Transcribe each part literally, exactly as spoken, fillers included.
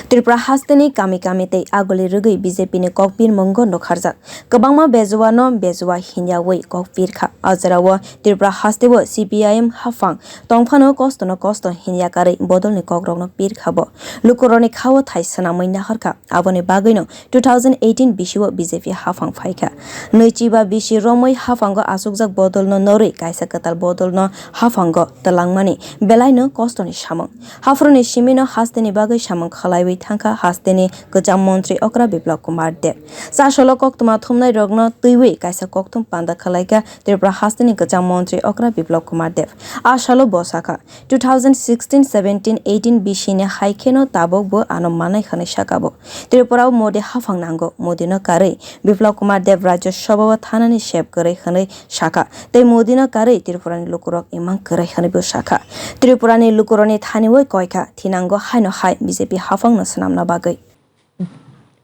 Tripura hasteni kami kami tei aguli rwgwi B J P ni kokpirmungo nukharjak. Kwbangma bejuano bejua hinyawi kokpirkha. O jorao Tripura hasteo C P I M haphang tongphano kostono kosto hinya karwi bodolni kokrokno pirkha bo. Lukurokni khao thai swnamwi naharkha. Aboni bagwino two thousand eighteen bisio B J P haphang phaikha. Nwichiba bisi romwi haphango achukjak bodolno norwi kaisa kwtal bodolno haphango twlangmani belaino kostoni samung. Haphuruni simino hasteni bagwi samung khlaiwi thangkha hasteni kwcham montri okra Biplab Kumar Deb. Chasolo koktwma thumnairokno twiwi kaisa kokthum panda khwlaikha Tripura hasteni kwcham montri okra Biplab Kumar Deb. A salo bo sakha, two thousand sixteen seventeen eighteen bisini hai kheno tabukbo ano manai hwnwi sakha bo. Tripurao Modi haphang nango, Modino karwi Biplab Kumar Deb Rajya Sabhao thanani sep kwrwi hwnwi sakha, tei Modino karwi Tripurani lukurok imang kwrwi hwnwibo sakha. Tripurani lukurokni thaniwi koikha, thinango haino hai B J P haphangno swnamna bagwi.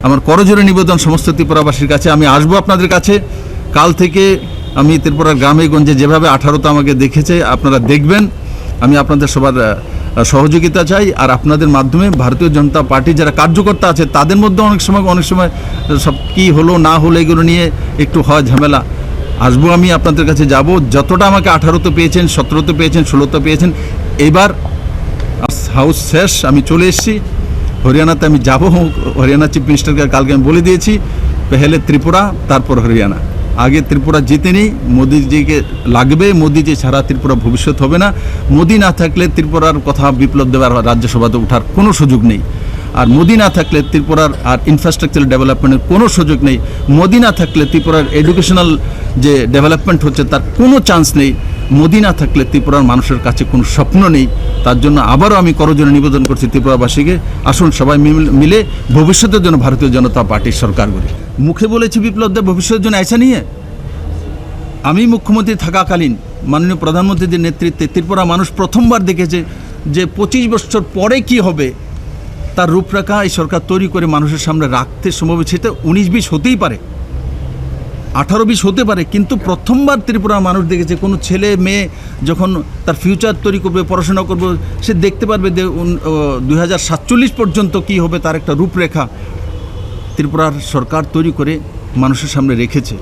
আমার করজোড়ে নিবেদন সমস্ত ত্রিপুরাবাসীর কাছে, আমি আসবো আপনাদের কাছে। কাল থেকে আমি ত্রিপুরার গ্রামে গঞ্জে যেভাবে আঠারোতে আমাকে দেখেছে, আপনারা দেখবেন। আমি আপনাদের সবার, আহ, সহযোগিতা চাই। আর আপনাদের মাধ্যমে ভারতীয় জনতা পার্টি যারা কার্যকর্তা আছে, তাদের মধ্যে অনেক সময়, অনেক সময় সব কি হলো না হলো, এগুলো নিয়ে একটু হয় ঝামেলা। আসবো আমি আপনাদের কাছে, যাব। যতটা আমাকে আঠারোতে পেয়েছেন, সতেরোতে পেয়েছেন, ষোলোতে পেয়েছেন, এবার হাউস শেষ, আমি চলে এসেছি। হরিয়ানাতে আমি যাব। হরিয়ানা চিফ মিনিস্টারকে কালকে আমি বলে দিয়েছি, পেহেলে ত্রিপুরা, তারপর হরিয়ানা। আগে ত্রিপুরা জিতে নিই, মোদিজিকে লাগবে। মোদিজি ছাড়া ত্রিপুরা ভবিষ্যৎ হবে না। মোদি না থাকলে ত্রিপুরার কথা বিপ্লব দেব রাজ্যসভাতে ওঠার কোনো সুযোগ নেই। আর মোদি না থাকলে ত্রিপুরার আর ইনফ্রাস্ট্রাকচার ডেভেলপমেন্টের কোনো সুযোগ নেই। মোদি না থাকলে ত্রিপুরার এডুকেশনাল যে ডেভেলপমেন্ট হচ্ছে, তার কোনো চান্স নেই। মোদি না থাকলে ত্রিপুরার মানুষের কাছে কোনো স্বপ্ন নেই। তার জন্য আবারও আমি করজোড়ে নিবেদন করছি ত্রিপুরাবাসীকে, আসুন সবাই মিল-, মিলে ভবিষ্যতের জন্য ভারতীয় জনতা পার্টির সরকার গড়ি। মুখে বলেছি বিপ্লব দেব ভবিষ্যতের জন্য, ऐसा नहीं है। আমি মুখ্যমন্ত্রী থাকাকালীন মাননীয় প্রধানমন্ত্রীর নেতৃত্বে ত্রিপুরা মানুষ প্রথমবার দেখেছে যে পঁচিশ বছর পরে কি হবে, তার রূপরেখা এই সরকার তৈরি করে মানুষের সামনে রাখতে সম্ভব হয়েছে। এটা উনিশ বিশ হতেই পারে, আঠারো বিশ হতে পারে, কিন্তু প্রথমবার ত্রিপুরার মানুষ দেখেছে কোনো ছেলে মেয়ে যখন তার ফিউচার তৈরি করবে, পড়াশোনা করবে, সে দেখতে পারবে যে উন-, ও, দুই হাজার সাতচল্লিশ পর্যন্ত কি হবে তার একটা রূপরেখা ত্রিপুরার সরকার তৈরি করে মানুষের সামনে রেখেছে।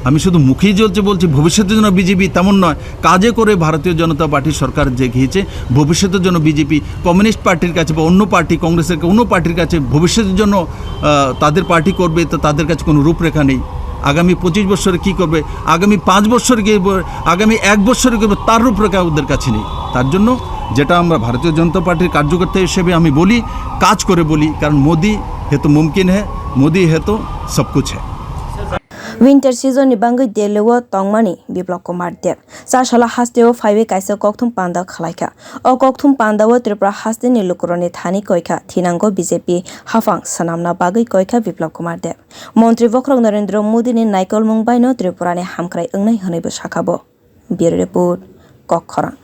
আমি শুধু মুখেই চলছে বলছি, ভবিষ্যতের জন্য বিজেপি তেমন নয়, কাজে করে ভারতীয় জনতা পার্টির সরকার যে গিয়েছে, ভবিষ্যতের জন্য বিজেপি কমিউনিস্ট পার্টির কাছে বা অন্য পার্টি, কংগ্রেসের কোনো পার্টির কাছে ভবিষ্যতের জন্য, আহ, তাদের পার্টি করবে, তো তাদের কাছে কোনো রূপরেখা নেই। আগামী পঁচিশ বছরে কি করবে, আগামী পাঁচ বছরে কি করবে, আগামী এক বছরে কি করবে, তার রূপরেখা ওদের কাছে নেই। তার জন্য যেটা আমরা ভারতীয় জনতা পার্টির কার্যকর্তা হিসেবে আমি বলি, কাজ করে বলি, কারণ মোদি হে তো মুমকিন হে, মোদি হে তো সব কুছ হে। Winter season ni bangwi Delhi o tongmani Biplab Kumar Deb. Chasala hasteo phaiwi kaisa kokthum panda khwlaikha. O kokthum pandao Tripura hasteni lukurokni thani koikha, thinango B J P haphang swnamna bagwi koikha Biplab Kumar Deb. Montri bokhorok Narendra Modi ni naikolmung baino Tripura ni hamkrai wngnai hwnwibo sakha bo. Bureau Report, Kokkhorang.